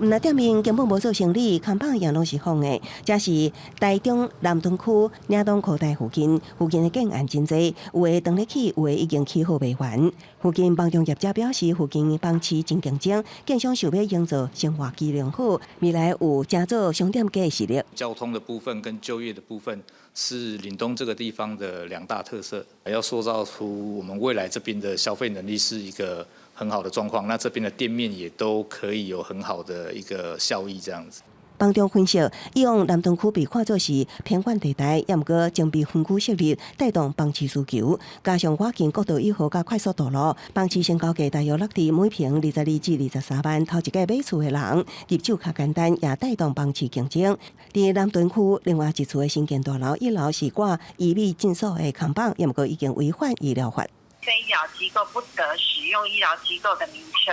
Speaker 3: 毋但店面根本無做生理，看板也攏是仿的。這是台中南屯區嶺東科大附近，附近的建案真濟，有的當咧起，有的已經起好賣完。附近房仲業者表示，附近房市真競爭，建商想欲營造生活機能好，未來有誠做商店街的實力。
Speaker 26: 交通的部分跟就業的部分是嶺東這個地方的兩大特色，要塑造出我們未來這邊的消費能力是一個很好的狀況，那這邊的店面也都可以有很好的一個效益，這樣子。
Speaker 3: 房仲分析，以往南屯區被看作是偏遠地帶，也毋過整備分區設立，帶動房市需求，加上倚近國道一號佮快速道路，房市成交價大約落佇每坪22至23萬，頭一擺買厝的人入手較簡單，也帶動房市競爭。佇南屯區另外一處的新建大樓一樓是掛醫美診所的看板，也毋過已經違反醫療法。
Speaker 27: 非醫療機構不得使用醫療機構的名稱，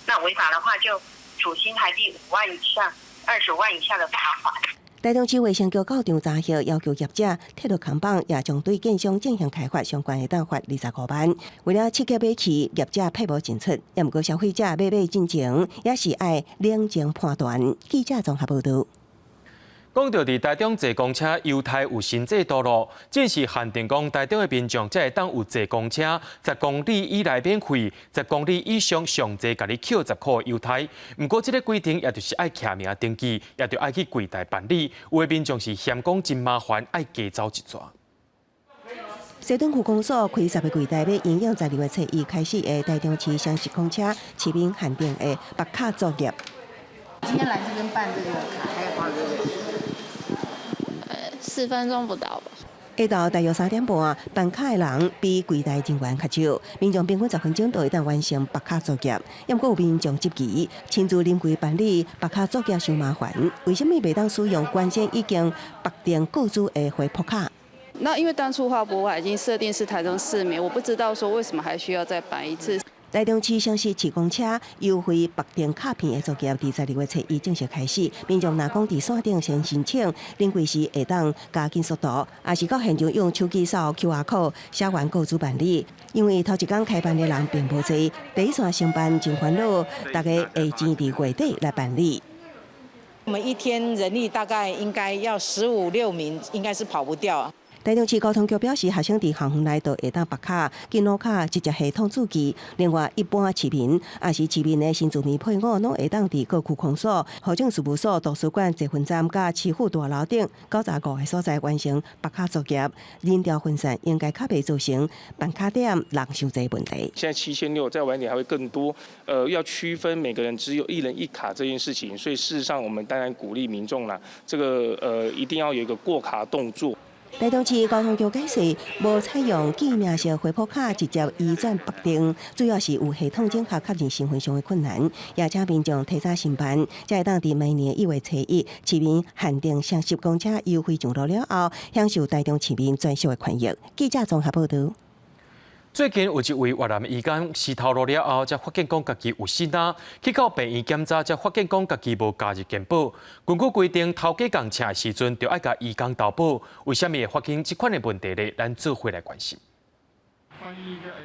Speaker 27: 那違法的話就處新台幣5萬以上25萬以下的罰款。
Speaker 3: 台中市衛生局到場查核，要求業者撤落看板，也將對建商進行開罰，上懸會當罰25萬。為了刺激買氣，業者配無進出，也毋過消費者買買進前，也是愛冷靜判斷。記者綜合報導。
Speaker 1: 講到佇台中坐公車優待有新制度囉，正式限定講台中的民眾才會當有坐公車10公里以內免費，10公里以上上濟共你扣10箍優待。毋過這个規定，也就是愛簽名登記，也著愛去櫃台辦理。有的民眾是嫌講真麻煩，愛加走一逝。
Speaker 3: 西屯區公所開10个櫃台，欲因應12月初一開始的台中市雙色公車市民限定的縛卡作業。
Speaker 28: 今天來這邊辦這個卡，還要花多久？
Speaker 29: 4分鐘不到吧。
Speaker 3: 下晝大約3點半，辦卡的人比櫃台人員較少，民眾平均10分鐘就會當完成縛卡作業。毋過有民眾質疑，親自臨櫃辦理縛卡作業傷麻煩，為啥物袂當使用原先已經綁定個資的回撥卡？
Speaker 30: 那因為當初劃撥卡已經設定是台中市民，我不知道說為什麼還需要再辦一次。
Speaker 3: 台中市雙十市公車優惠綁定卡片的作業，佇12月初一正式開始。民眾若講佇線頂先申請，臨櫃時會當加緊速度，抑是到現場用手機掃 QR code 寫完個資辦理。因為頭一工開辦的人並無濟，第一線申辦真煩惱，大家會爭佇月底來辦理。
Speaker 31: 我們一天人力大概應該要15、16名，應該是跑不掉。
Speaker 3: 台中市交通局表示，學生佇校園內就會當拔卡、敬老卡直接系統註記。另外，一般市民抑是市民的新住民配偶，攏會當佇各區公所、戶政事務所、圖書館、捷運站佮市府大樓頂95個所在完成拔卡作業。人潮分散，應該較袂造成辦卡點人傷濟問題。
Speaker 2: 現在7600，再晚一點還會更多。要區分每個人只有一人一卡這件事情，所以事實上我們當然鼓勵民眾啦，這個一定要有一個過卡動作。
Speaker 3: 台中市交通局解釋，無採用記名式回撥卡直接移轉綁定，主要是有系統整合確認身份上的困難，也請民眾提早申辦，才會當佇明年1月初1，市民限定雙十公車優惠上路了後，享受台中市民專屬的權益。記者綜合報導。
Speaker 1: 最近有一位越南移工死頭路了後，才發現講家己有瘏仔，去到病院檢查，才發現講家己無加入健保。根據規定，頭家仝請的時陣，就愛共移工投保。為啥物會發生這款的問題呢？咱做伙來關心。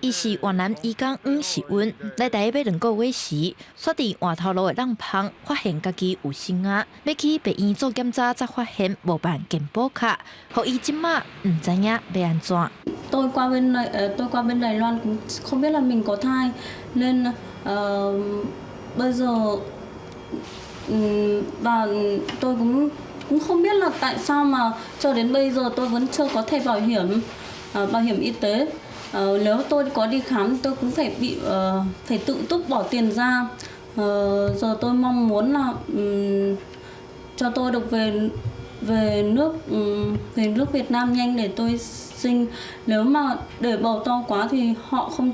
Speaker 4: 伊是越南移工黃世溫，來台欲2個月時，煞佇換頭路的櫳芳，發現家己有瘏仔，欲去病院做檢查，才發現無辦健保卡，予伊這馬毋知影欲按怎。
Speaker 16: Tôi qua bên này, tôi qua bên Đài Loan cũng không biết là mình có thai nên bây giờ và tôi cũng cũng không biết là tại sao mà cho đến bây giờ tôi vẫn chưa có thẻ bảo hiểm y tế. Nếu tôi có đi khám tôi cũng phải bị phải tự túc bỏ tiền ra. Giờ tôi mong muốn là cho tôi được về về nước Việt Nam nhanh để tôi sinh. Nếu mà để bầu to quá thì họ không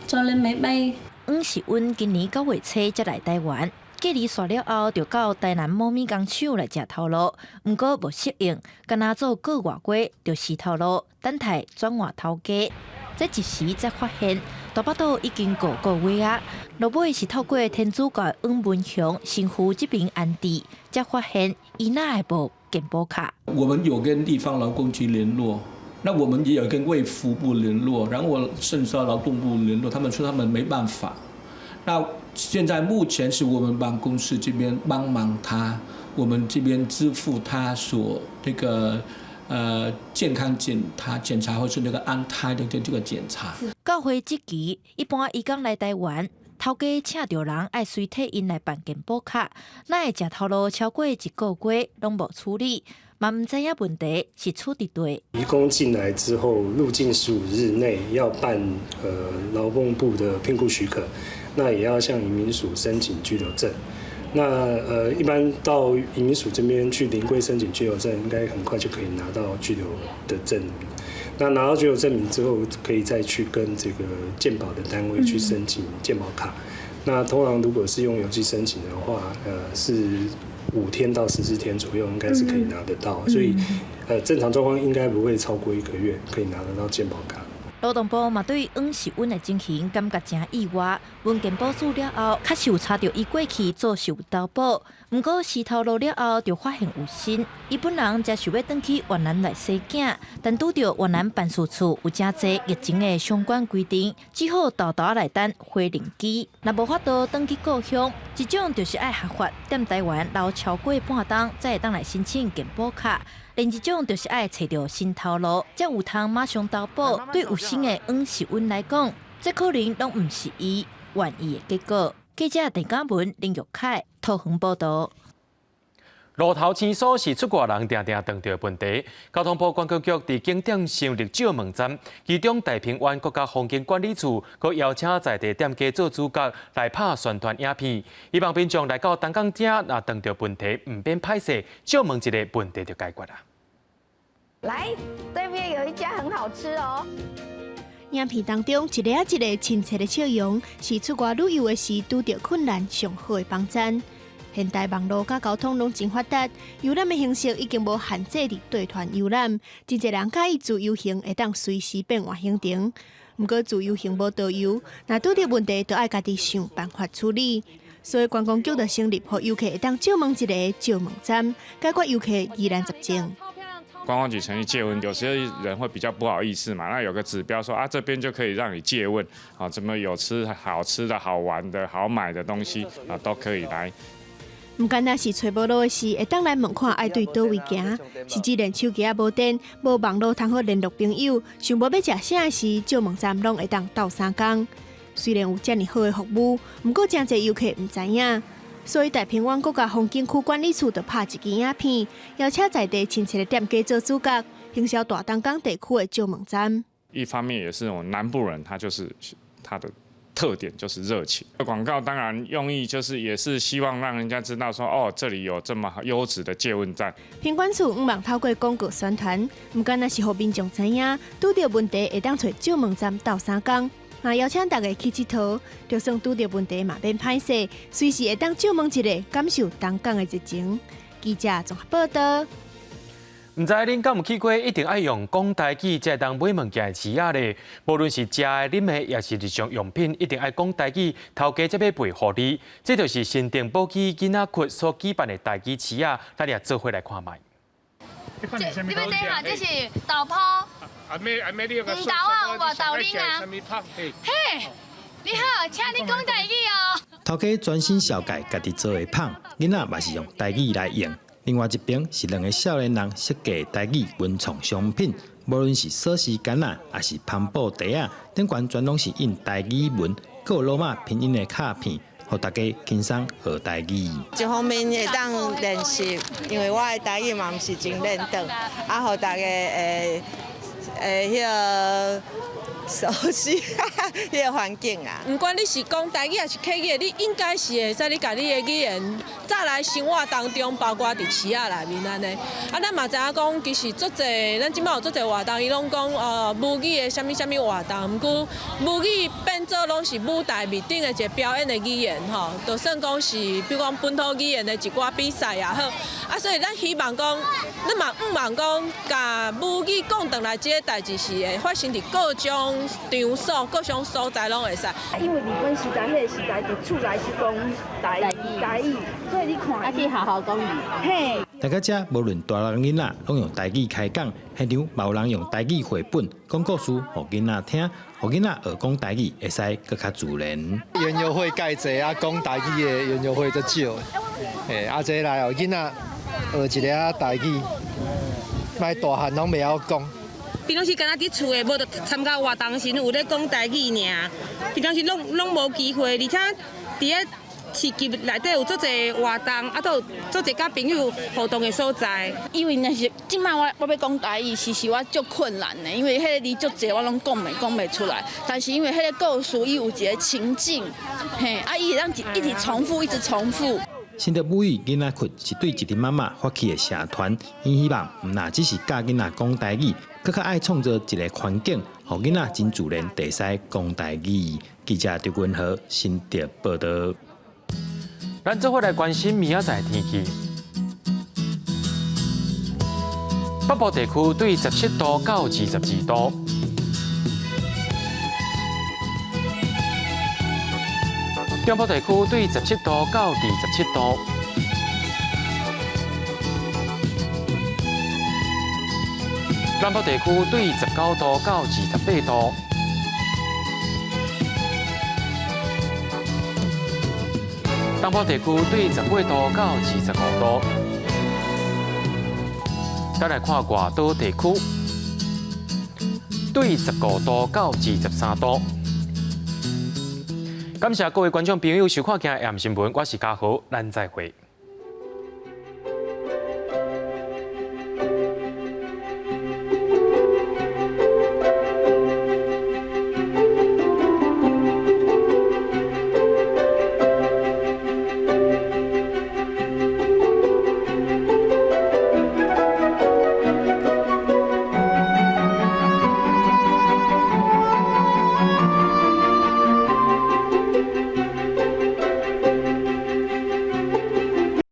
Speaker 16: cho lên máy bay.
Speaker 4: 黃世溫今年9月初才來台灣，隔離煞了後，就到台南某物工廠來食頭路，毋過無適應，干焦做個外月就辭頭路，等待轉換頭家。這一時才發現，大腹肚已經5個月啊！落尾是透過天主教黃文雄神父這邊安置，才發現伊哪會無健保卡。
Speaker 17: 我們有跟地方勞工局聯絡，那我們也有跟衛福部聯絡，然後甚至到勞動部聯絡，他們說他們沒辦法。那現在目前是我們辦公室這邊幫忙他，我們這邊支付他所那個健康檢查或是那個安胎的這個檢查。
Speaker 4: 教會這期一般移工來台灣，頭家請著人愛隨替𪜶來辦健保卡，哪會食頭路超過一個月攏無處理，嘛毋知影問題是出佇佗。
Speaker 18: 移工進來之後，入境15日內要辦勞動部的聘僱許可，那也要向移民署申請居留證。那一般到移民署這邊去臨櫃申請居留證，應該很快就可以拿到居留的證明。那拿到居留證明之後，可以再去跟這個健保的單位去申請健保卡。那通常如果是用郵寄申請的話，是5天到14天左右，應該是可以拿得到。所以，正常狀況應該不會超過一個月，可以拿得到健保卡。
Speaker 4: 勞動部嘛對黃世溫的情形感覺誠意外，問健保署了後，確實有查著伊過去做實有投保，毋過死頭路了後就發現有瘏，伊本人才想欲轉去越南來生囝，但拄著越南辦事處有誠濟疫情的相關規定，只好沓沓來等飛臨機。若無法度轉去故鄉，一種就是愛合法踮台灣留超過半冬，才會當來申請健保卡。另一種就是愛揣著新頭路，才有通馬上投保。對有瘏的黃世溫來講，這可能攏毋是伊願意的結果。記者鄭嘉文、林玉凱桃園報導。
Speaker 1: 路頭生疏是出外人定定碰著的問題。交通部觀光局佇景點成立借問站，其中太平灣國家風景管理處閣邀請在地店家做主角來拍宣傳影片，希望民眾來到東港這，若碰著問題，毋免歹勢，借問一下問題就解決啦。
Speaker 19: 來，對面有一家很好吃哦。
Speaker 20: 影片當中，一個仔一個親切的笑容，是出外旅遊的時拄著困難上好的幫贊。現代網路佮交通攏真發達，遊覽的形式已經無限制佇對團遊覽，真濟人佮意自由行，會當隨時變換行程。毋過自由行無導遊，若拄著問題，就愛家己想辦法處理。所以觀光局就成立，予遊客會當借問一个借問站，解決遊客疑難雜症。
Speaker 21: 觀光局成立借問，有些人會比較不好意思嘛，那有個指標說啊，這邊就可以讓你借問，啊，怎麼有吃好吃的好玩的好買的東西啊，都可以來。
Speaker 20: 毋干焦是揣無路的時，會當來問看愛對佗位行，甚至連手機仔無電、無網路通好聯絡朋友，想無欲食啥時，借問站攏會當鬥相共。雖然有遮爾好的服務，毋過誠濟遊客毋知影，所以大鵬灣國家風景區管理處就拍一支影片，邀請在地親切的店家做主角，行銷大東港地區的借問站。
Speaker 21: 一方面也是我南部人，他就是他的特點就是熱情。廣告當然用意就是也是希望讓人家知道說，哦，這裡有這麼優質的借問站。
Speaker 20: 品管處向望透過廣告宣傳，毋干焦是予民眾知影，拄著問題會當揣借問站鬥相共。若邀請大家去𨑨迌，就算拄著問題嘛免歹勢，隨時會當借問一下，感受東港的熱情。記者綜合報道。
Speaker 1: 毋知恁敢有去過，一定愛用講台語才會當買物件的市仔咧。無論是食的、啉的，抑是日常用品，一定愛講台語，頭家才欲賠予你。這就是新竹寶起囡仔窟所舉辦的台語市仔，咱也做伙來看覓。
Speaker 5: 你欲這哈？這是豆泡。黃豆啊，有無豆奶啊？嘿，你好，請你講台語哦。
Speaker 6: 頭家專心紹介家己做的麭，囡仔嘛是用台語來用。另外一邊是兩個少年人設計台語文創商品，無論是鎖匙桿仔，抑是帆布袋仔，頂懸全攏是印台語文，閣有羅馬拼音的卡片，予大家輕鬆學台語。
Speaker 7: 一方面會當練習，因為我的台語嘛毋是真輪轉，啊，予大家會會彼個熟悉彼個環境啊。
Speaker 9: 毋管你是講台語抑是客語，你應該是會使你共你的語言再來生活當中，包括佇市仔內面按呢。啊，咱嘛知影講，其實足濟，咱這擺有足濟活動，伊攏講母語的啥物啥物活動，毋過母語變做攏是舞台面頂的一個表演的語言吼，就算講是比如講本土語言的一寡比賽也好，啊，所以咱希望講，咱嘛向望講，共母語講轉來這个代誌是會發生佇各種場所、各種所在攏會使。
Speaker 10: 因為日本時代彼个時代，佇厝內是講台台語，所以你看，
Speaker 28: 啊去學校講語。
Speaker 10: 嘿。
Speaker 6: 來到遮，無論大人囡仔，攏用台語開講，現場嘛有人用台語繪本講故事，予囡仔聽，予囡仔學講台語會使閣較自然。
Speaker 22: 園遊會蓋濟啊，講台語的園遊會足少，嘿，啊這來哦，囡仔學一下台語，莫大漢攏袂曉講。
Speaker 23: 平常時敢若佇厝的，無就參加活動時有咧講台語爾。平常時攏攏無機會，而且佇咧市集內底有足濟活動，啊，都有足濟佮朋友互動的所在。
Speaker 24: 因為若是這擺我欲講台語，其實我足困難的，因為彼個字足濟，我攏講袂出來。但是因為彼個故事，伊有一個情境，嘿，啊，伊會當一直重複，一直重複。
Speaker 6: 新竹母語囡仔窟是對一陣媽媽發起的社團，𪜶希望毋若只是教囡仔講台語，閣較愛創造一个環境，予囡仔真自然地使講台語。記者張君和新竹報道。
Speaker 1: 咱做伙來關心明仔載天氣。北部地區對17度到22度。中部地區對17度到27度。南部地區對19度到28度。東部地區對18度到25度。再來看外島地區，對15度到23度。感謝各位觀眾朋友收看今日新聞，我是嘉豪，咱再會。